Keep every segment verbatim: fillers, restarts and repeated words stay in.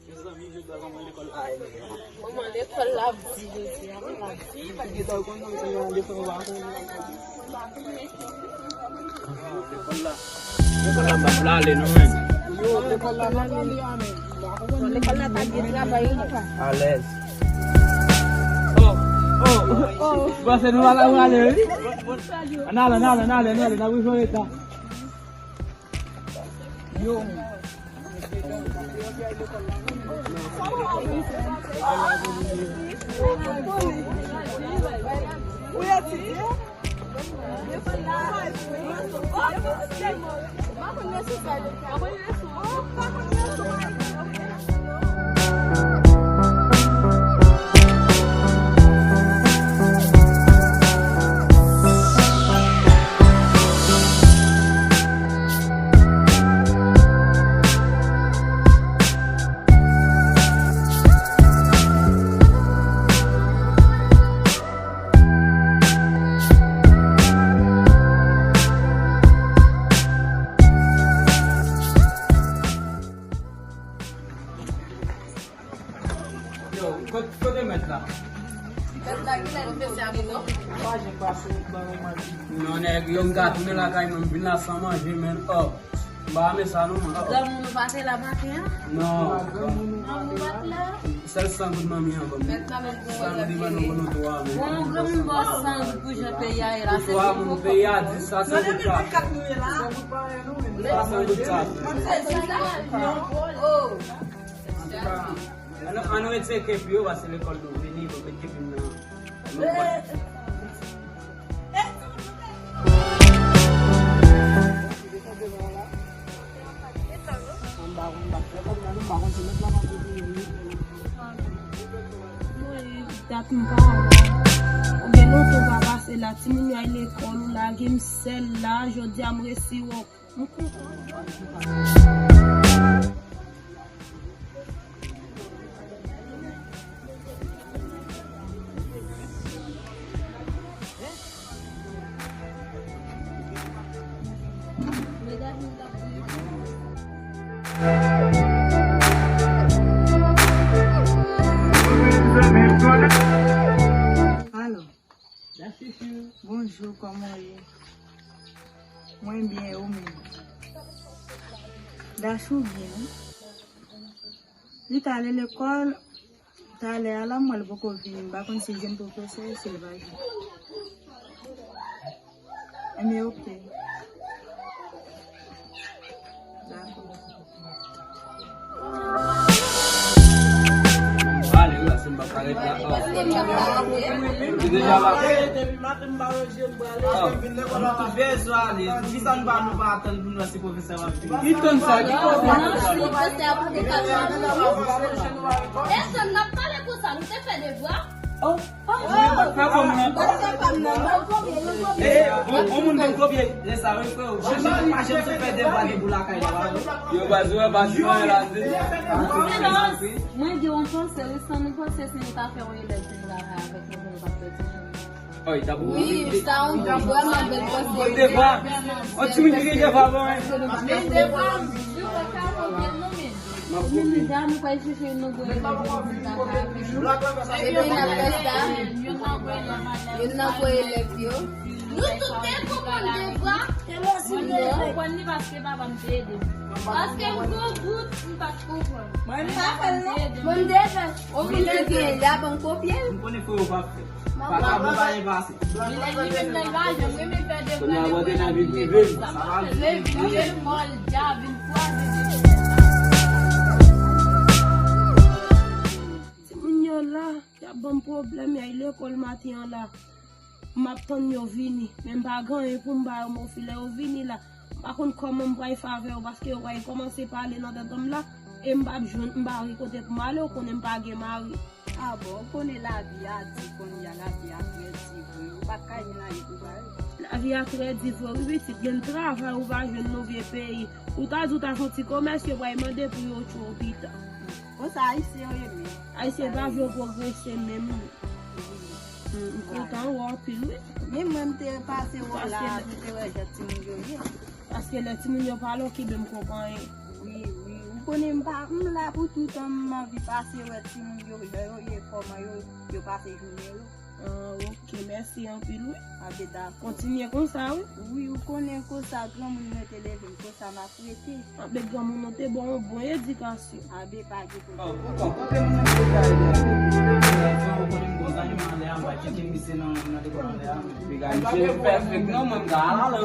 Mezanmi, jodi a kòman lekòl la ye menm? Manman, lekòl la ap di jodi a, wi, l ap di. Lekòl konn nan lekòl la. Lekòl la, lekòl la pa vle ale non menm. Yo, lekòl la pa vle ale a menm. Bon, lekòl la pa gen travay, wi, papa. Alèz. Oh, oh, oh. Panse nou pa la prale, wi. Ann ale, ann ale, ann ale, ann ale, n ap rive an reta. Yo. Yo, kot-, kote mèt la? Mèt la genlè l pese a mouton. Non, nèg, yo m ka tounen lakay mwen, m vin la san manje, men, oh. M pa renmen sa non, mwen. Granmoun ou pa te la maten an? Non. Granmoun ou pa t la? Sèl san goud manmi an ban m. Mèt la menm granmoun. San goud li ban nou pou nou twa, men. Bon, granmoun ba w san goud pou jan peyi a ye la, se pou twa moun, peyi a di sa, san goud sa. Sa san goud sa. Oh. An nou, an nou retire kepi yo, paske lekòl nou vini, nou met kepi m nan. Dat m pa wè. Konbyen lontan w pa pase la? Timoun yo al lekòl, ou lage m sèl la. Jodi a m resi wè w. Alo. Bonjou, kòman w ye? Mwen byen, ou menm? Dachou byen, wi. Li t ale lekòl, talè a la, m wè l poko vini. M pa konn si l jwenn pwofesè, si l pa jwenn. Enben, oke. Dakò. Pale, wi, paske m p ap ka ret la. Oh. Li deja la. Depi maten m pa ranje, m prale. Oh. Nou tou bezwen ale. Poukisa nou pa, nou pa atann pou nou wè si pwofesè a ap vini? Li tann sa, li tann sa. Pwofesè a pou vin. E, n ap pale konsa, nou te fè devwa. Oh. Fè kòm nan. Eh, on, on moun ban m kopye. Lè sa, wi, frè, ou chanje, pa janm sot fè devwa debout lakay la, wi. Yo, baz, wè, baz, wè, la, se Silans. Mwen gen yon panse, wi, san nou panse, si nou ta fè yon elèv vin travay avèk nou, pou nou pa pèdi. Wi, sa yon vrèman bèl panse. Devwa. On timoun ki gen devwa, bon, hein. Men devwa, yo pa ka konprann nou, men. Mwen menm, nou pral chèche yon gwo elèv pou vin travay avèk nou. Epi n ap fè sa. Youn nan gwo elèv yo. Nou tout te konprann devwa. Non. Li paske papa m te ede m. Paske m gwo bout, m pa t konprann. Mwen, m pa fè l, non. Mwen, m te fè l. Okenn te gen, li ap ban m kopye l. M konnen frè yo pa fè. Papa m pa gen pase. Li lè li menm lè l pa janm renmen fè devwa. Kounye a, mwen te nan vi prive m. Sa pa vle di. Lekòl, dja vin kwaze. Timoun yo la, y ap ban m pwoblèm, y al lekòl maten an la. M ap tann yo vini, men m pa gen anyen pou m ba yo, men wi lè yo vini la, m pa konn kòman m pral fè avè yo, paske yo pral kòmanse pale nan tèt an m la, e m p ap jwenn, m pa gen kote pou m ale, ou konnen m pa gen mari. A bon, ou konnen lavi a di kounye a, lavi a trè di vre, ou pa ka jwenn anyen pou ba yo. Lavi a trè di vre, wi pitit, gen travay ou pa jwenn nan vye peyi, ou ta di ou ta fè yon ti komès, yo pral mande pou yo tchwe w pita. Konsa Ayisyen yo ye menm. Ayisyen pa vle w pwogrese menm. M kontan wè w anpil, wi. Men mwen, m te pase wè w la, m te wè jan timoun yo ye. Paske lè timoun yo pale, w kibe m konpranyen. Wi, wi. Ou konnen m pa, m la pou toutan, m anvi pase wè timoun yo, jan yo ye, kòman yo, yo pase jounen yo. Ah, ok, mèsi anpil, wi. Abe, dakò. Kontinye konsa, wi. Wi, ou konnen konsa, granmoun mwen te leve m konsa, m ap rete. Abe, granmoun nan te ba w yon bon edikasyon. Abe, pa gen pwoblèm. Oh, kontan, kote moun nan te ka ede a? Ou konnen m gon zanmi m anlè a, m pa tcheke misye nan, nan lekòl anlè a. Piga misye fè fèk non, mwen m ka al alò.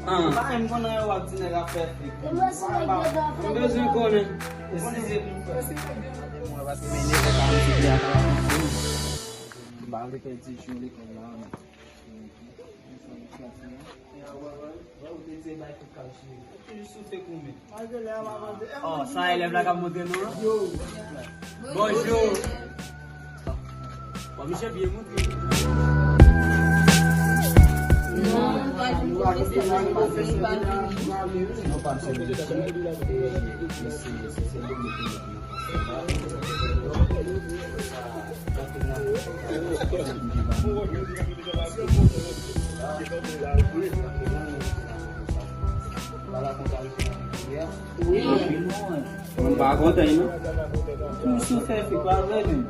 Ah. Pa menm konnen w ap di nèg ap fè fèk. M bezwen konnen. E si se mwen, paske men nèg la ka anvi fè a. M pa vle pèdi jou lekòl la, men. Oh, sa elèv la k ap montre nou an? Bonjou. Bon, misye byen montre. Non, nou pa vin pwofesè la, nou pa vin, nou pa vin. Non, pa misye byen. E, e, se, se, se, se, Mwen pa kontan non. M sou fè fi pa vre menm.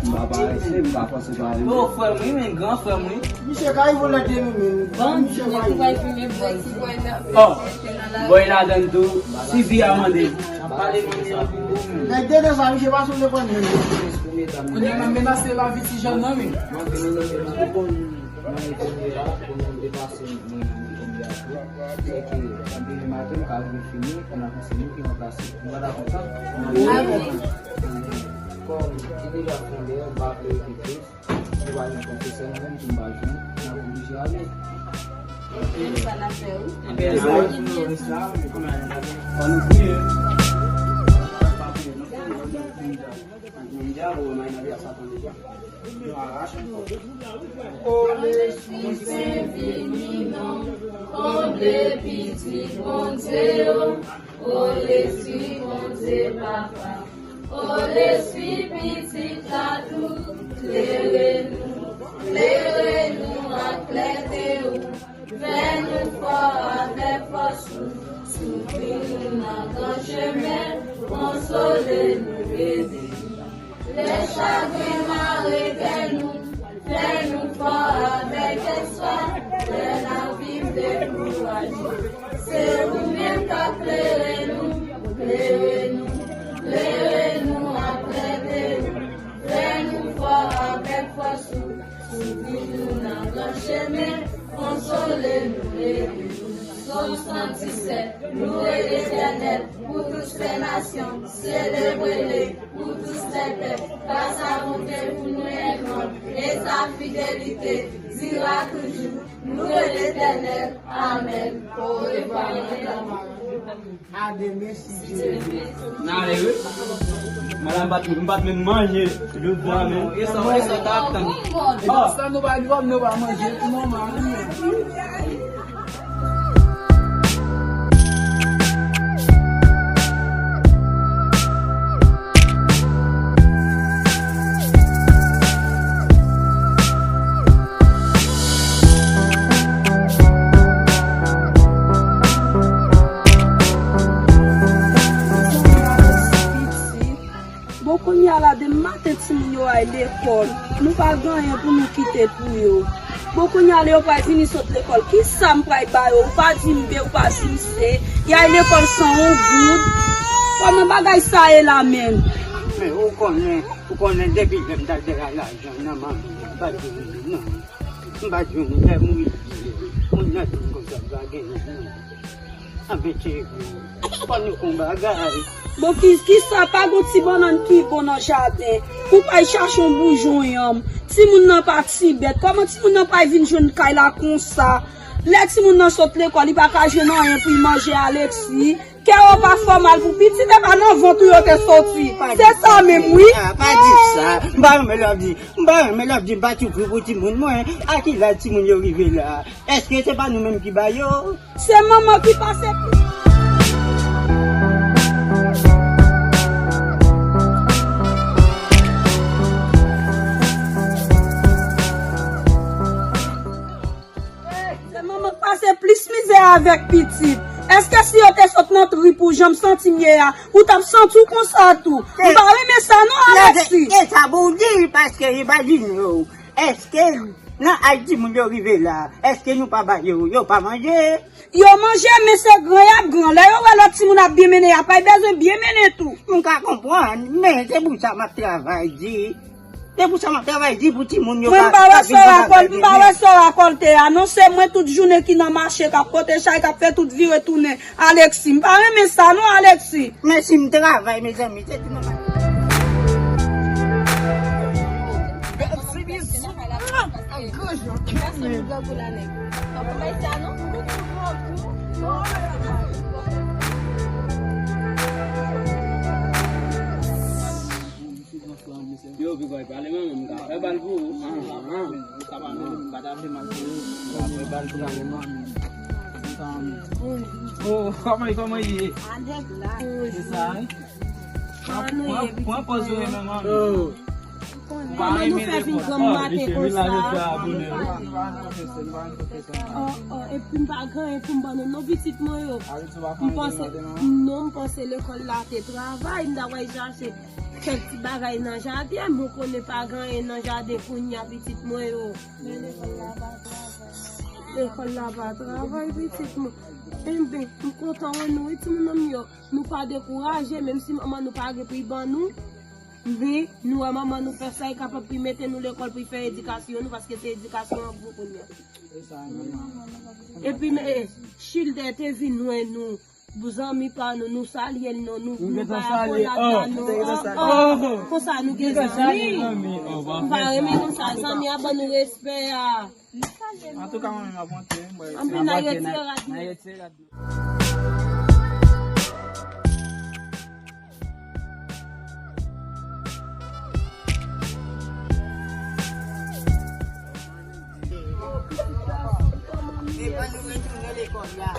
M pa parese, m pa fòse pale. Yo, frè m wi, men gran frè m wi. Misye ka rive lè demi menm. Bandi, men ki bay fime bandi. Oh, bòy ladann tou, si vi a mande. Pale mande anpil wi. Nèg dede sa, misye pa sou lekòl menm. Kounye a m ap menase lavi ti jèn nan wi. Mwen vin nan mwen konn mwen etonde la, pou mwen depase mwen etonde a tou. Se ke demen maten m ka vin fini, kounye a se nou ki ranplase. Nou pa dakò sa? Kòm ki deja fonde, m pa vle rete plis. Nou pa gen pwofesè, nou menm ki m pa jwenn, n ap oblije ale. Menm sa n ap fè wi. Ann nou priye. O Lespri Sen, vini non, konble pitit Bondye yo, o Lespri Bondye Papa, o Lespri Pitit la tou, klere nou, klere nou ak klète ou. Fè nou fò avèk fòs ou, soutni nou nan gran chemen, konsole nou, ede nou. Lè chagren mare kè nou, fè nou fò avèk espwa, lè n ap viv dekouraje. Se ou menm k ap klere nou, klere nou, klere nou ak klète ou. Fè nou fò avèk fòs ou, soutni nou nan gran chemen, konsole nou, ede nou. Sòm san disèt. Louez l'Éternel, vous toutes les nations, célébrez-le, vous tous les peuples, car sa bonté pour nous est grande, et sa fidélité dure à toujours. Louez l'Éternel. Amen. Au revoir. A demen, si Dye vle. N ale wi. Madanm, m pa t, m pa t menm manje jodi a menm. E sa, e sa t ap tann. Sa nou pa di kòm nou pa manje pou manman nou. Bon, kounye a la, demen maten timoun yo al lekòl, nou pa gen anyen pou nou kite pou yo. Bon, kounye a, lè yo pral vini sot lekòl, kisa m pral ba yo? Ou pa di m B, ou pa di m C. Y al lekòl san yon goud. Kòman bagay sa ye la menm? Men ou konnen, ou konnen depi lè m t al dèyè lajan nan manmi m, m pa t jwenn li non. M pa t jwenn li, lè m rive, moun nan di m konsa m pa genyen non. Anben cheri, fò nou fè yon bagay. Bon, ki, kisa, pa gon ti bannann ki bon nan jaden? Ou pral chache yon boujon yanm. Timoun nan pa ti bèt. Kòman timoun nan pral vin jwenn kay la konsa? Lè timoun nan sot lekòl, li pa ka jwenn anyen pou l manje, Alexis. Kè yo pa fè w mal pou pitit, e pa nan vant ou yo te soti. Se sa menm, wi. Ah, pa di sa. M pa renmen lè w ap di, m pa renmen lè w ap di m pa soufri pou timoun mwen. A ki laj timoun yo rive la? Èske se pa nou menm ki ba yo? Se manman ki pase plis. Se manman k pase plis mizè avèk pitit. Èske si yo te sot nan trip ou jan m santi m ye a, ou t ap santi w konsa tou? M pa renmen sa non, Alexis. E sa pou w di, paske li pa di nou. Èske nan aj timoun yo rive la, èske nou pa ba yo, yo pa manje? Yo manje, men se gran y ap gran. Lè yo wè lòt timoun ap byen mennen, y ap bezwen byen mennen tou. M ka konprann, men se pou sa m ap travay di. Se pou sa m ap travay di pou timoun yo. Mwen m pa wè sa w rakòl, m pa wè sa w rakòlte a non. Se mwen tout jounen ki nan mache, k ap pote chay, k ap fè tout vire tounen. Alexis, m pa renmen sa non, Alexis. Men si m travay, mezanmi, se ti manman. Yo, big boy, pale manman, m ka fè bal pou ou. Sa pa menm, m pa ta fè mal pou ou. M ka fè bal pou ou. Oh, kòman, kòman ye? Se sa, wi. Pran, pran pòz ou renmen manmi. Kòman nou fè vin granm maten konsa? Oh, oh, epi m pa gen anyen pou m ban nou non, pitit mwen yo. M panse, non, m panse lekòl la te travay, m ta pral chache kèk ti bagay nan jaden, mwen konnen pa gen anyen nan jaden kounye a, pitit mwen yo. Men lekòl la pa travay. Lekòl la pa travay, pitit mwen. Enben, m kontan wè nou, wi, timoun an m yo. Nou pa dekouraje, menm si manman nou pa gen pou l ban nou. Men, nou wè manman nou fè sa l kapab pou l mete nou lekòl, pou l fè edikasyon nou, paske se edikasyon an pou kounye a. Epi, men, eh, Childe te vin wè nou. Zanmi pa nou, nou salye l non, nou, nou pa akondat la non. An, an. Konsa nou gen zanmi. M pa renmen konsa, zanmi a ban nou respè a. Antouka, mwen menm ap rantre, mwen. Anpil nan retire rad nou. Epa nou retounen lekòl la.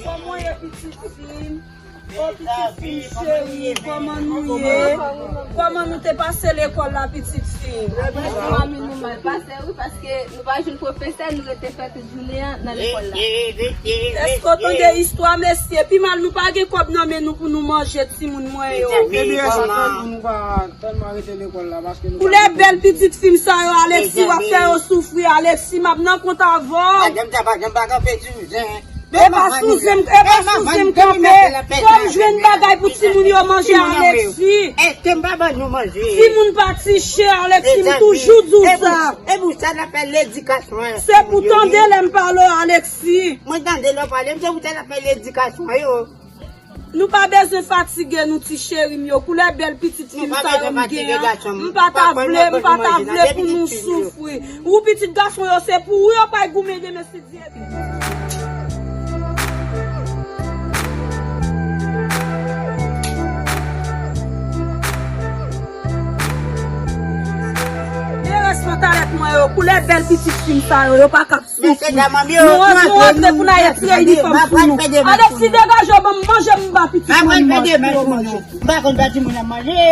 Kòman w ye, pitit fi m? O, pitit fi m cheri, kòman nou ye? Kòman nou te pase lekòl la, pitit fi m? Mami, nou mal pase, wi, paske nou pa jwenn pwofesè, nou rete fè tout jounen an nan lekòl la. Èske w tande istwa, mesye? Pi mal nou pa gen kòb nan men nou pou nou manje timoun mwen yo. Ebyen, sa fè pou nou pa tèlman rete lekòl la, paske nou pa gen kòb. Koulè bèl pitit fi m sa yo, Alexis, w ap fè yo soufri, Alexis, m ap nan kont avè w. Madanm sa pa janm pa kanpe sou zen. E pa sou zen m, e pa sou zen m kanpe. Fò m jwenn bagay pou timoun yo manje, Alexis. Èske m pa ban nou manje? Timoun pa ti chè, Alexis, m toujou di w sa. E pou sa n ap fè ledikasyon. Se pou tande lè m pale w, Alexis. Mwen tande lè w pale m, se pou sa n ap fè ledikasyon yo. Nou pa bezwen fatige nou, ti cheri m yo. Koulè bèl pitit fi m sa yo m gen an, m pa ta vle, m pa ta vle pou nou soufri. Ou pitit gason yo, se pou ou yo pral goumen demen si Dye vle. Men rès pantalèt mwen yo, koulè bèl pitit fi m sa yo, yo pa ka soufri. Nou, nou antre pou n al retire inifòm sou nou. Alexis, degaje w, ban m manje, m ba pitit mwen manje pou yo manje. M pa konn ba timoun nan manje.